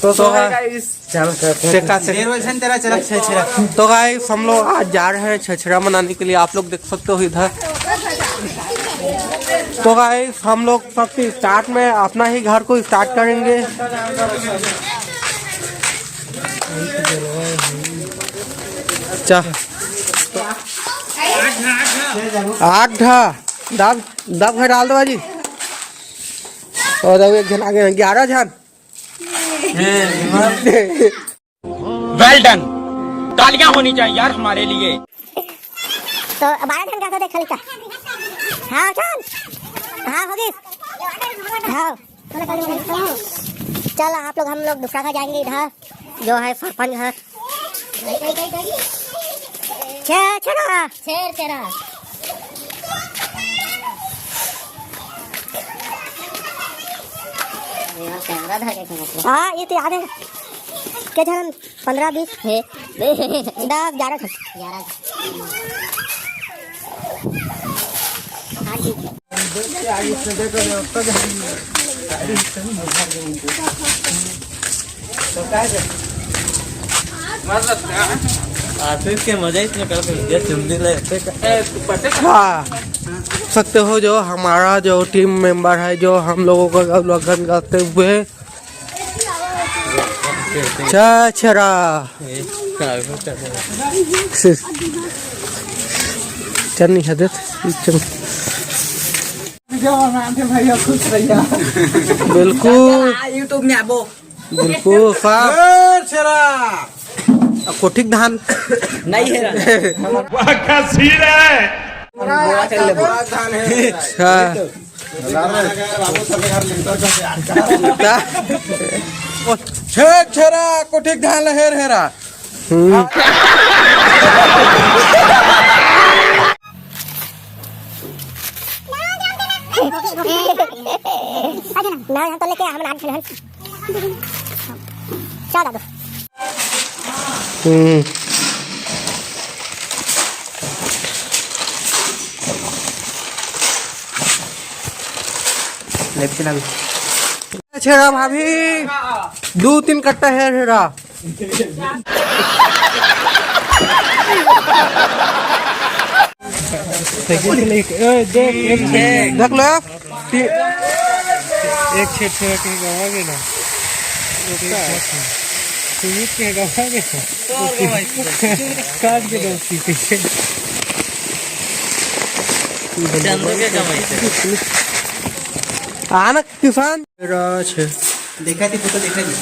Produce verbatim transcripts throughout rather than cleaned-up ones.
तो, तो तो है guys, चल, चल, चल। देखा, देखा। देर हो जाए तेरा, चला, छेरछेरा। तो गाइस, हम लोग आज जा रहे हैं छेरछेरा मनाने के लिए। आप लोग देख सकते हो इधर। तो गाइस, हम लोग सबसे स्टार्ट में अपना ही घर को स्टार्ट करेंगे। अच्छा, आठ ढा। दब, दब घर डाल दो बाजी। और अब एक जन आगे, ग्यारह जन। Well done. तालियां होनी चाहिए यार हमारे लिए। तो बारह जन का तो देख लेता। हाँ, चल। हाँ, होगी। हाँ। चल, आप लोग, हम लोग दूसरा घर जाएंगे, इधर जो है सरपंच घर। छेरछेरा। छेरछेरा। हाँ, ये तो याद है। क्या जान, पन्द्रह बीस है। दस, ग्यारह। ग्यारह। हाँ जी। आशीष के मजा ही इसमें कर सकते हैं, जल्दी ले। हाँ, सकते हो जो हमारा जो टीम मेंबर है, जो हम लोगों का लगन करते हुए छेरछेरा। चल नहीं है देख। चल। भैया खुश रहिया। बिल्कुल। YouTube में आबो। बिल्कुल साफ। छेरछेरा। अब कोठिक धान। नहीं है रा। वाह, क्या सीन है। बड़ा धान है। अच्छा। छेरछेरा, कोठिक धान ल हेरछेरा। हम्म। ना, हम तो लेके हम नाम चल। चल दादू। हम्म। छेरछेरा भाभी, दू तीन कट्टा हेरछेरा। देख लो। ती- एक छेरछेरा कहीं गवा गे ना। सुमित के गवा गे ना। काट के दो पीछे। चंदू के कमाई से। आना किसान। राज। देखा थी, फोटो देखा थी।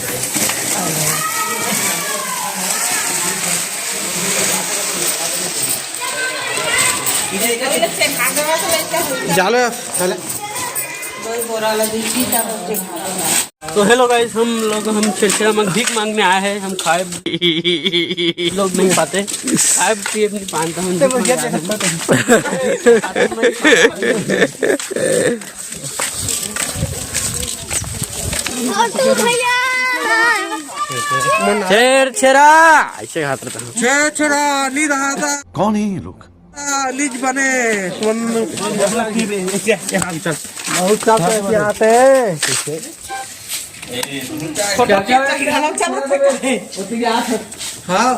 जालो यार, चले। तो हेलो गाइस, हम लोग, हम छेरछेरा मांग, भीख मांगने आए हैं। हम खाए लोग नहीं पाते, खाए पिए अपनी पान तो हम भीख मांगने आए हैं। और तू भैया। छेरछेरा ऐसे हाथ रहता है। छेरछेरा, लीज हाथ। कौन है ये लोग? लीज बने। बहुत साफ है यहाँ पे। फोटो खींचा के गाना चला था। हाँ।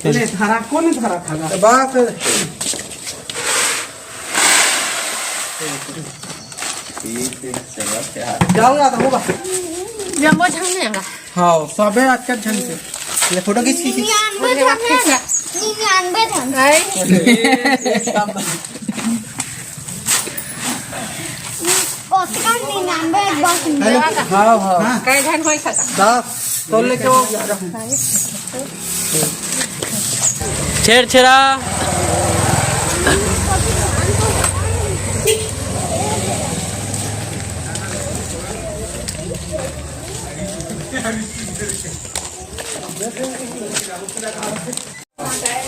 अरे धरा, कौन धरा था? बात। जाऊंगा तो होगा। जम्बो झंगने वाला। हाँ, सबे अच्छा झंग से। ले फोटो खींच, खींच, खींच। निन्यानवे झंग। निन्यानवे झंग। कम से कम निन्यानवे एक बार सुन। हेलो। हाँ, हाँ। कै झन होई सकता? दस। तो लेके वो छेरछेरा।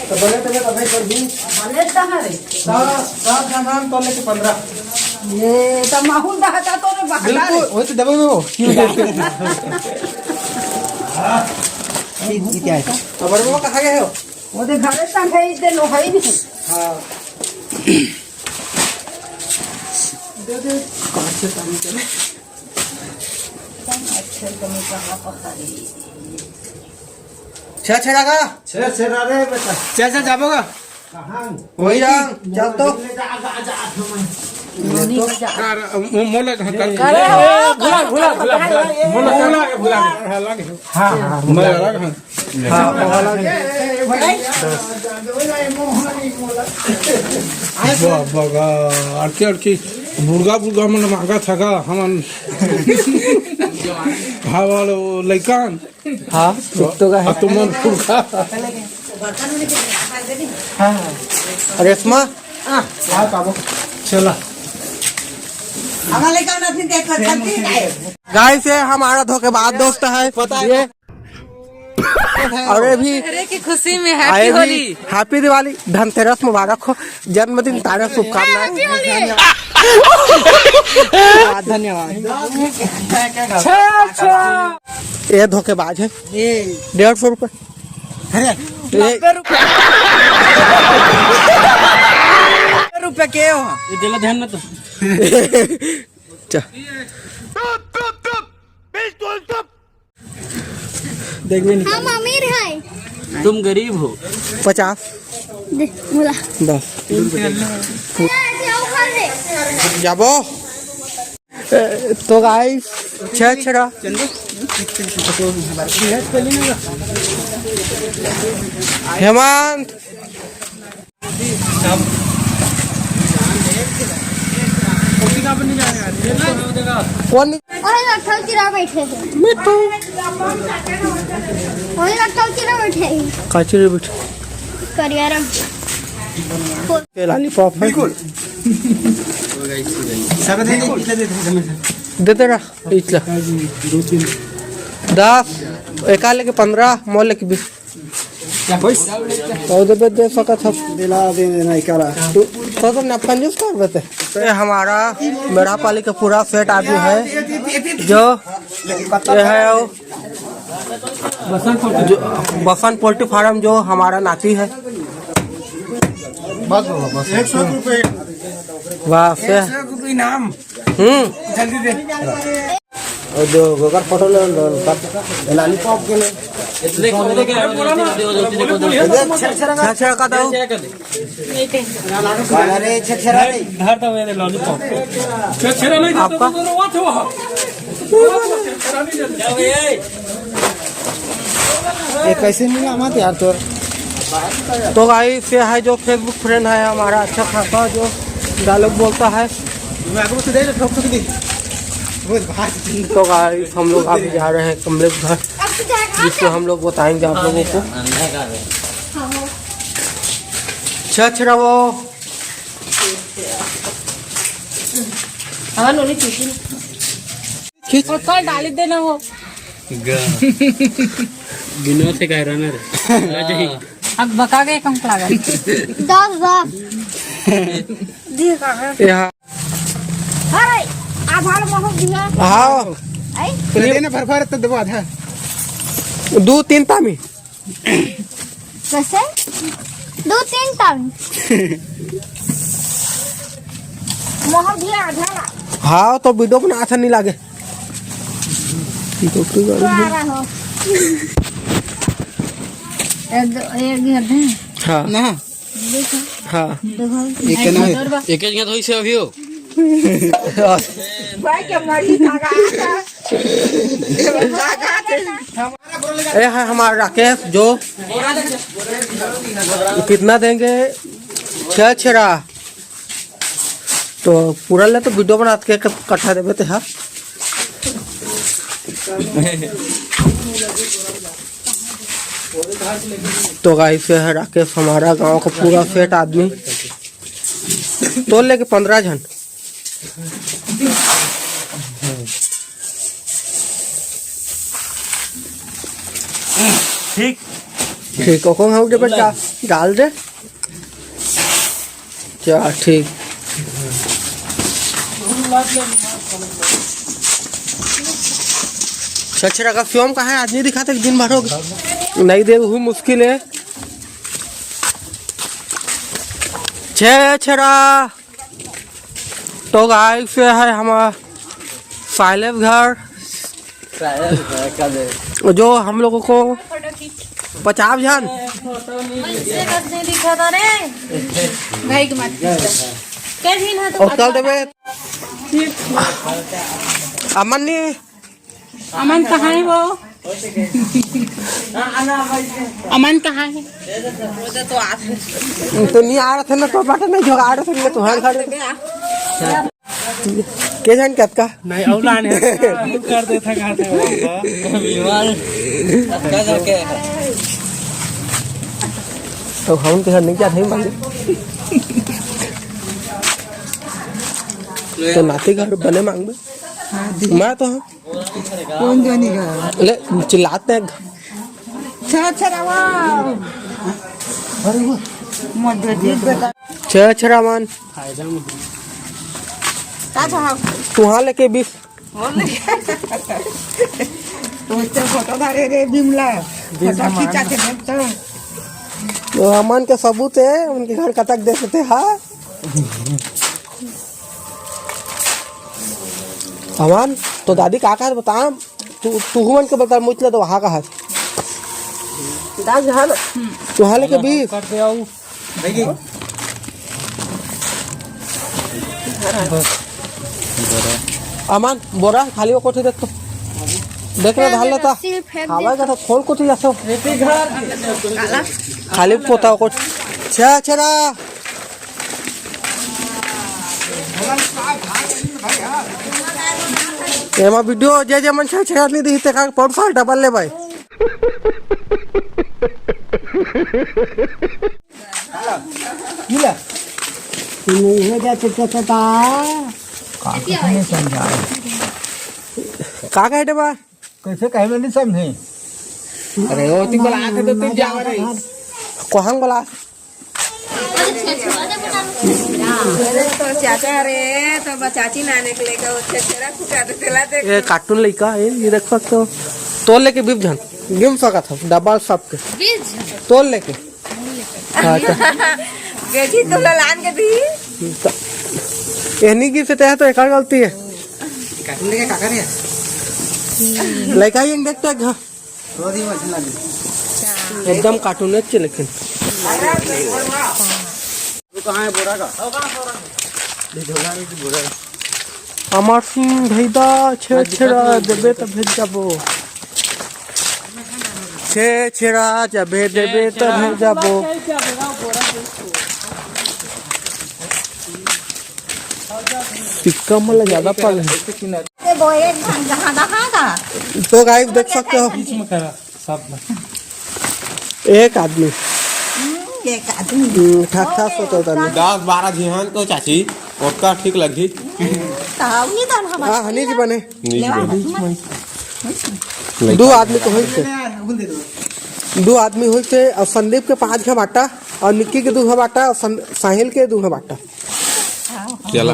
तो बोले तो मैं कभी कर दी। बोले तो है। सात, सात जन तो लेके पन्द्रह। ये तो माहौल दहता तो रे बहता रे। बिल्कुल, वही तो दबे में हो। ठीक, ठीक है। अब बड़े बाबा कहाँ गए हो? वो तो घरे तक है, इधर लो है ही नहीं। हाँ। दे दे, पाँच से पानी चले। छेरछेरा का? छेरछेरा रे बेटा। चल, चल, जाबो का? कहाँ? वही रहा, चल तो। ले जा, जा, जा, जा। अरे, मो-, मोला कहाँ कर? अरे, भुला, भुला, भुला, भुला। मोला भुला के, भुला के। हाँ, हाँ, हाँ। मैं अलग हूँ। हाँ, अलग है। वाह, बगा, अड़की, अड़की, बुढ़गा, बुढ़गा मन मांगा था का, हमन। हाँ, वालो, लइकन। हाँ, कुत्तो का है। आ, तुम मन फुलका। हाँ, हाँ। रेशमा। हाँ, बाबू। चला। हमारे का ना फिर देख कर चलती है। गाइस, ये हमारा धोखेबाज दोस्त है। पता है। ये। और ये भी चेहरे की खुशी में हैप्पी होली। हैप्पी दिवाली, धनतेरस मुबारक हो, जन्मदिन तारीख शुभकामनाएं। धन्यवाद। ये धोखेबाज है। ये डेढ़ सौ रुपए। अरे, ये नब्बे रुपए। नब्बे रुपए के हो? ये दिला ध्यान में तो। चा। देख भी नहीं। हम अमीर हैं। तुम गरीब हो। पचास। दे, बोला। दस। जाबो। ए, तो गाइस, छेरछेरा। हेमंत। कौन? वही लट्ठा चिरा बैठे हैं। मिट्ठू। वही लट्ठा चिरा बैठे हैं। काची रे बैठे? करिया रंग। ये लॉलीपॉप है। बिल्कुल। दे दे रहा, इचला। दस, एका लेके पन्द्रह, मोर लेके बीस। और दे दे सकत हस। दिला दे, दे नहीं करा। तू तो, तो ना कंजूस कर देते। ये हमारा मेरापाली का पूरा सेट आदमी है, जो ये है वो जो बसंत पोल्ट्री फार्म, जो हमारा नाती है। बस बाबा, बस। एक सौ रुपये। वाह, एक सौ रुपये इनाम। हम्म। जल्दी दे। और जो गोबर फोटो ले लो, लॉलीपॉप के लिए। छेरछेरा का दो। अरे छेरछेरा नहीं। धर दो ये लॉलीपॉप। छेरछेरा नहीं देता आपका? तो वो थे वहाँ। ये कैसे मिला मत यार तोर? तो गाइस, ये है जो Facebook फ्रेंड है हमारा, अच्छा खासा जो डायलॉग बोलता है। मैं आपको तो दे दो, ठोक ठोक दी। वो बात। तो गाइस, हम लोग अभी जा रहे हैं कमलेश घर, जिसको हम लोग बताएंगे आप लोगों को। छेरछेरा वो। हाँ, नोनी चुकी। खींच। और कल डाली देना हो। ग-, बिना से कह रहा ना रे। आ जाइए। अब बका के कम लागल। दस, दस। दी कहाँ? यहाँ। अरे, आधा मोहर दिया। हाँ। आई? ले ना, भर भर तो देबो आधा। दू तीन तामी। कैसे? दू तीन तामी। मोहर दिया आधा ला। हाँ, तो वीडियो बनात हन, नहीं लागे। तो आ रहा हो। एक, एक घर है। हाँ। ना। हाँ। एक ना है। एक एक होइसे अभी हो। भाई के मरी धागा। ये है हमारा राकेश, जो कितना देंगे? छेरछेरा। तो पूरा ले तो वीडियो बना के कट्ठा देबे ते हा। तो गाइस, ये है राकेश, हमारा गांव का पूरा सेट आदमी। तोर लेके पन्द्रह झन। ठीक। ठीक, ओको हम दे बेटा, डाल दे। क्या ठीक। छेरछेरा का शिवम कहाँ है? आज नहीं दिखाते, दिन भर हो गया। नहीं दे, वही मुश्किल है। छेरछेरा। तो गाइस, ये है हमारा साइलेब घर, जो हम लोगों को पचास झन। कैसे करते दिखा था रे? भाई के मत खींच। क्या दिन है तो और कल देवे। अमन नी। अमन कहाँ है वो? अमन कहाँ है? तो नहीं आ रहे थे ना, तो बात नहीं जो आ रहे थे, तुहार घर। के जान कतका? नहीं, अउ लाने। कर देता, कर देता। तो हम तो नहीं जाते हैं मांगे। तो नाती घर बने मांगबे। मैं तो हाँ। कौन जानी का? ले, चिल्लाते हैं। छेरा, छेरा, वाह। मत दे, जीत बेटा। छेरा, छेरा मान। का चाहो? तुहां लेके बीस। तो फोटो धारे रे बिमला। फोटो खींचा के देख तो। तो अमन के सबूत है, उनके घर कतक दे सकते, हाँ? अमन, तो दादी का कहा बता, तू, तू हुमन के बता, मुझला तो वहाँ कहा। दादी, हाँ ना। तुहां लेके बीस। कर दे आऊ। अमन, बोरा खाली वो कोठी देख तो। देख ना, धान लेता। रस्सी फेंक दे। हवा का तो खोल कोठी जातो। काला। खाली पोता वो कोठी। छेरा, छेरा। एमा वीडियो जे जे मन छेरा, छेरा नहीं दिखते का, पौन साल डबल ले भाई। का कहे डबा? कैसे कहे में नहीं समझे? अरे, वो ती बोला आके तो ती जा रही। कोहंग बोला। अरे तो चाचा रे, तो बचाची नाने के लेकर वो छेरा खुटा दे, तेला देख। ये कार्टून लइका, ये, ये देख सकते हो। तोल लेके बीस झन, गिन सकत हो, डबल सबके। बीस झन। तोल लेके। हाँ, तो। बेटी तो ललान के दी। तो, ये नहीं गिर सकते हैं, तो एक गलती है। कार्टून लेके का करे? लइका ये देख तो एक, हाँ। एकदम कार्टून है, लेकिन। वो कहाँ है बोरा का? ये झोला में तो बोरा है। अमर सिंह भैदा, छे छेरा देबे त भेज जाबो। छे छेरा जबे देबे त भेज जाबो। सिक्का मन ल ज्यादा पाल है। ए, वो एक झन जहाँ रहा था। तो गाइस देख सकते हो। बीच में करा, सब में। एक आदमी। हम्म, एक आदमी। हम्म, ठाक ठाक सोचो तनी। दस बारह झिहन तो चाची, ओतका ठीक लगही। हम्म, तो उही दान हमारे हाँ, हनी जी बने। नहीं जी बने। दो आदमी तो होइसे। दो आदमी होइसे, और संदीप के पाँच घा बाटा, और निक्की के दो घा बाटा, और सं-, साहिल के दो घा बाटा। चला।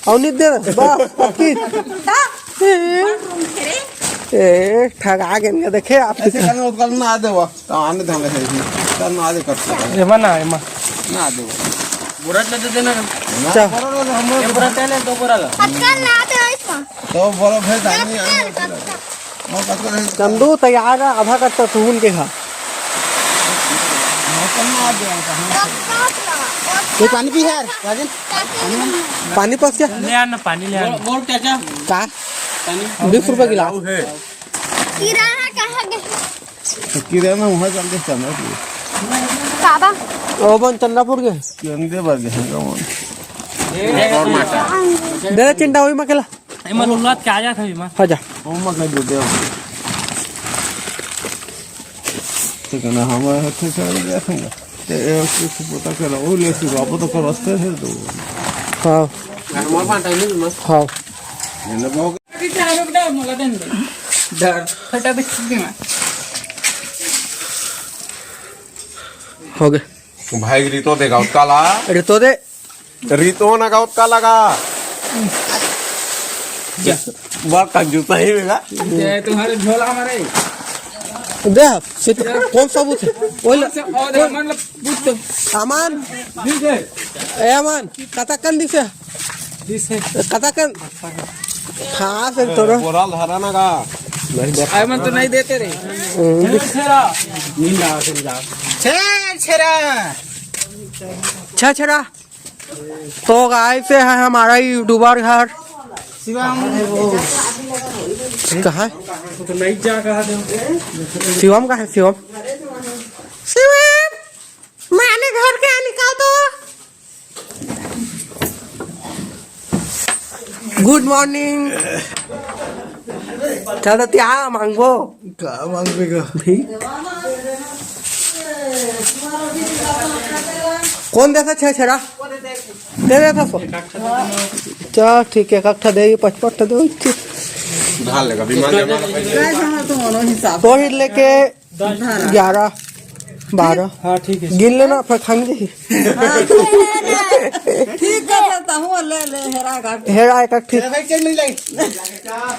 और नित दे, बस, पक्की। ए, ठगा गेन का देखे आप। ऐसे करना, उस करना आ देवा। तो आने धान है, करना आ दे कर सकता है। एमा ना, एमा। ना आ देवा। बोरा ले दे देना। ना, चल। बोरा ले दे, हम लोग ये बोरा पहले दो बोरा ला। अक्कल ना आते हो इसमें। तो बोरा भेज दानी। अक्कल, अक्कल। चंदू तैयार है, आधा कट्टा तुहुन के खा। ये पानी पी यार, राजन। पानी पास क्या? ले आना, पानी ले आना। बोल, बोल चाचा। का? पानी। बीस रुपए गिलास। किराना कहाँ गए? तो किराना वहाँ चल दे, चंद्रपुर। काबा? ओ बन चंद्रपुर के। चंदे बार गए हैं, कौन? दे दे चिंता हुई मकेला। एमा लुलुआत के आ जात हवे एमा। हाँ जा। ओमा का दे दे। ठीक है ना, हम हथे चल गया संग। ते ए कुछ पता करो, ओ ले तू बाप तो कर रस्ते है तो। हाँ। मोर पास टाइम नहीं मस्त। हाँ। ये ना बहुत। अभी चार रुपया मोला देन दे। डर। फटा बिस्किट दे मैं। हो गए। भाई रितो दे गाउत काला। रितो दे। रितो ना गाउत काला गा। जा। बड़ा कंजूस है बेटा। ये तुम्हारे झोला हमारे। दे, सित-, कौन सा बूथ है? वो ल-, कौन सा? और कौन? मतलब, बूथ तो। अमन। ठीक है। ए अमन, कतक कन दिसे? दिसे। कतक कन? हाँ, से तोरो। बोरा धरा ना गा। आय मन तो नहीं देते रे। छेरा। छेरा। छेरा। तो गाइस, ये है हमारा यूट्यूबर घर। शिवम। कहाँ है? तो नहीं जा कहा दे। शिवम कहाँ है? शिवम। शिवम, माने घर के यहाँ निकाल दो। गुड मॉर्निंग। चल, तो क्या मांगबो? का मांगबे का? भीख। कौन देता छह छेरा? दे देता सो। चल, ठीक है, एक ठा दे, ये पचपन ठा दे, इच्छे। ढाल लेगा, बीमार जमा का पैसा। तो ही लेके ग्यारह, बारह। हाँ, ठीक है। गिन लेना, फिर खाएंगे ही। हाँ, ठीक है, ठीक है, तो हूँ, ले, ले, हेरा का। हेरा एक, एक, ठीक।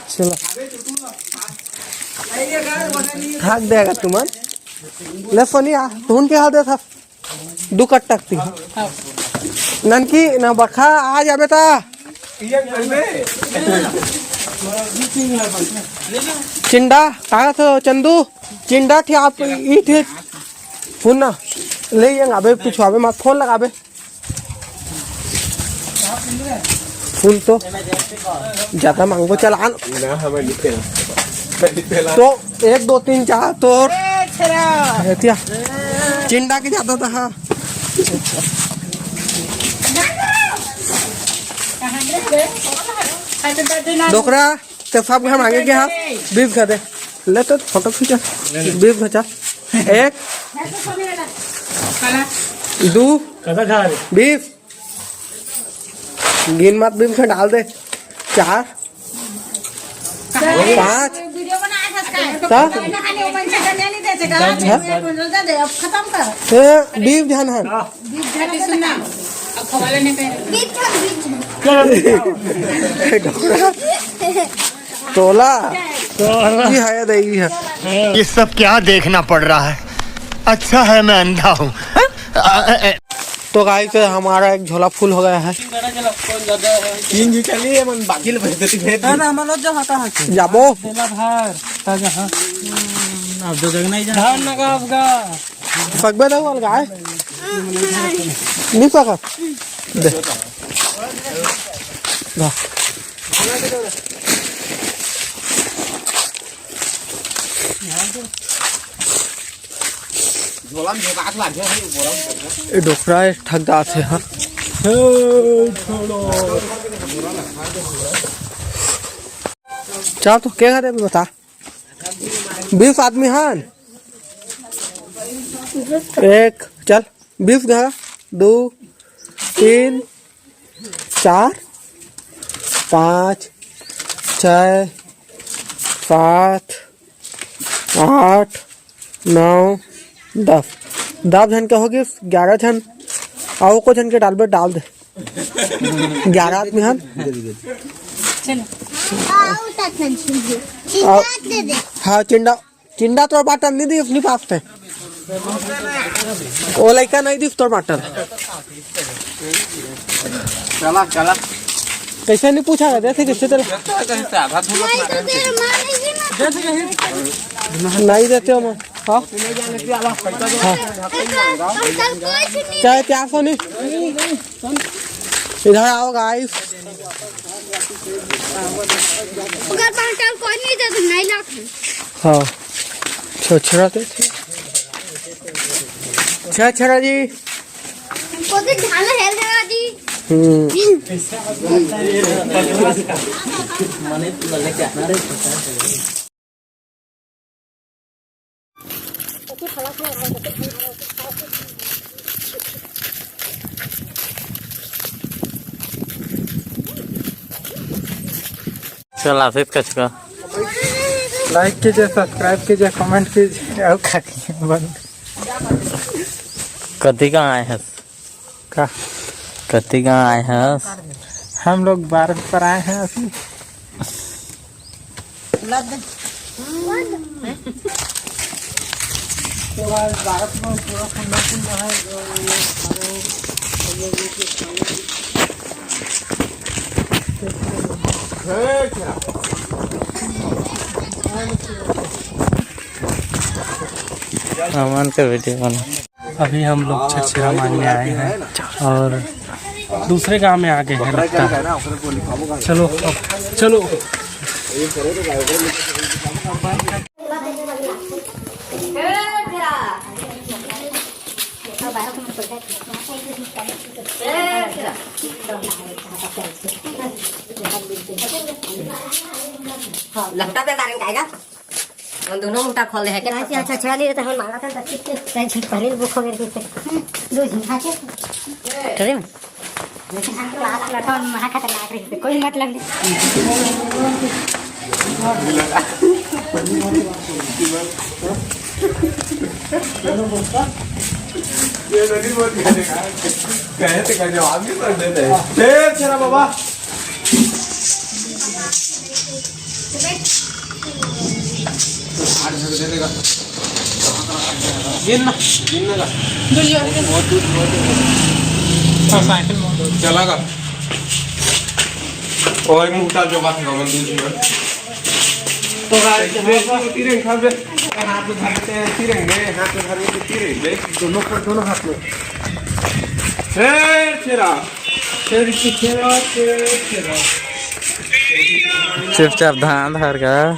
चलो। भाग देगा तुमन। ले सोनिया, तुहन के हाल देथा। दू कट्टा ती। ननकी ना बखा आ जाबे ता। चिंडा, कहाँ से हो चंदू? चिंडा थे आप, ई थे। सुन ना, ले ये आबे, पीछू आबे, मत फोन लगाबे। फूल तो ज्यादा मांगबो, चल आन। ना, हमें नहीं देना। नहीं देना। तो एक, दो, तीन, चार, तोर। ए, छेरा। एतिया। चिंडा के ज्यादा था, हाँ। डोकरा। ते सब घर मांगे के हा, बीस घर दे। ले तो फोटो खींचा, बीस घर चल। एक, दू, बीस। गिन मत, बीस घर डाल दे। चार, पाँच। वीडियो बना था इसका। का? खाने खाने वो मन से करने नहीं देते का। अच्छा। ये कौन सा दे, अब खत्म कर। ए, बीस झन हन। तोला। तोला। ई है, दे, ई है। ये सब क्या देखना पड़ रहा है? अच्छा है मैं अंधा हूँ। तो गाइस, हमारा एक झोला फुल हो गया है। तीन जी चलिए, मन बाकी ले भेज देती, भेज दी। ना, ना, हम लोग जो होता है कि जाबो। बेला भर, ताजा, हाँ। अब दो जगह नहीं जा। धान लगा आपका। सकबे दे वाला गाय। नहीं पका। दे। दा। झोला में झोंकात लागे है, बोरा में। ए, डोकरा ए, ठग जात हे, हाँ। चार तो के घरे में बता। बीस आदमी हन। एक, चल, बीस घर, दो, तीन, चार, पाँच, छः, सात, आठ, नौ, दस। दस झन के होगिस, ग्यारह झन। अउ को झन के डालबे, डाल दे। ग्यारह आदमी हन। चलो। हाँ, चिंडा। चिंडा तोर बाटल नहीं दिस, नहीं पास थे। ओ लइका नहीं दिस तोर बाटल। चला, चला। कैसे नहीं पूछा था, जैसे कैसे तेरे। नहीं देते हो मैं। हाँ? हाँ। चाहे प्यास हो नहीं। इधर आओ गाइस। अगर पहचान कोई नहीं दे तो नहीं लाख है। हाँ। छछरा थे। छछरा जी। हमको तो ढाला है लगा जी। हम्म। चल, आसिफ कचका। Like कीजिए, subscribe कीजिए, comment कीजिए, और खा कीजिए, बंद। कति का आए हस? का? कति का आए हस? हम लोग भारत पर आए हैं अभी। तो आज भारत में पूरा खुला खुला है, जो ये हमारे हम लोग ये खाने हमन का वीडियो बना। अभी हम लोग छेरछेरा मांगने आए हैं और दूसरे गांव में आ गए हैं लगता है। चलो, अब चलो। लगता है तारन का आएगा। हम दोनों मुठा खोल दे है क्या? अच्छा, अच्छा, अच्छा, नहीं रहता, हम मांगा था, तो पहले बुक हो गई थी। दो झिंका के। करे में? लेकिन हम तो लात लगा और महा खतरनाक रही थी, कोई मतलब नहीं। ये नहीं बोल के कहे थे, का जवाब नहीं पड़ देते। ए, तेरा बाबा। गिन ना, गिन ना। बहुत दूर, बहुत दूर। हाँ, साइकिल में। चला का? और एक मुंह उतार जो बात है, हम दूसरी बार। तो गाइस, तीरंग खा बे। हाथ में धर लेते हैं, तीरंग बे, हाथ में धर लेते, तीरंग बे। दोनों पर, दोनों हाथ में। ए, छेरा। चुपचाप धान धर का।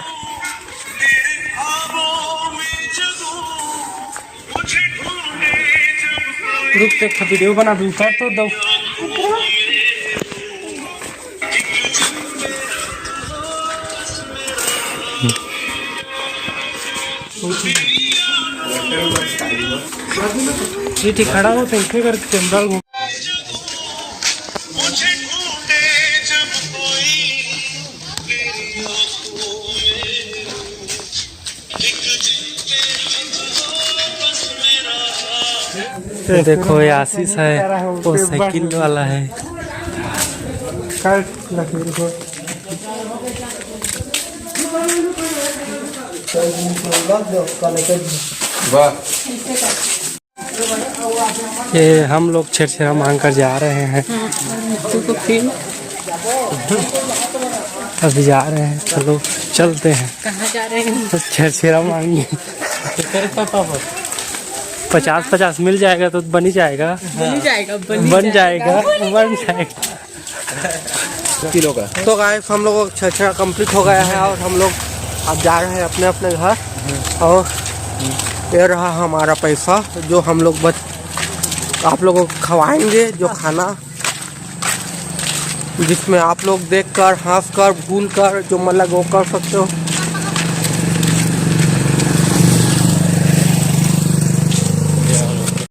रुक, एक ठो वीडियो बना दूं, उतार तो दो। ये ठीक खड़ा हो, तो इसे कर कैमरा घूम। तो देखो, ये आशीष है, वो साइकिल वाला है। वाह। ये हम लोग छेरछेरा मांग कर जा रहे हैं। हाँ, तो, तो फिर अभी जा रहे हैं, चलो चलते हैं। कहाँ जा रहे हैं? छेरछेरा मांगने। पचास पचास मिल जाएगा तो बन ही जाएगा। बन ही जाएगा, बन बन जाएगा। जाएगा, बन जाएगा। किलो का। तो गाइस, हम लोगों का छेरछेरा कंप्लीट हो गया है और हम लोग अब जा रहे हैं अपने अपने घर। और ये रहा हमारा पैसा, जो हम लोग बच आप लोगों को खवाएंगे, जो खाना, जिसमें आप लोग देखकर, हंसकर, भूलकर, जो मन लगे वो कर सकते हो।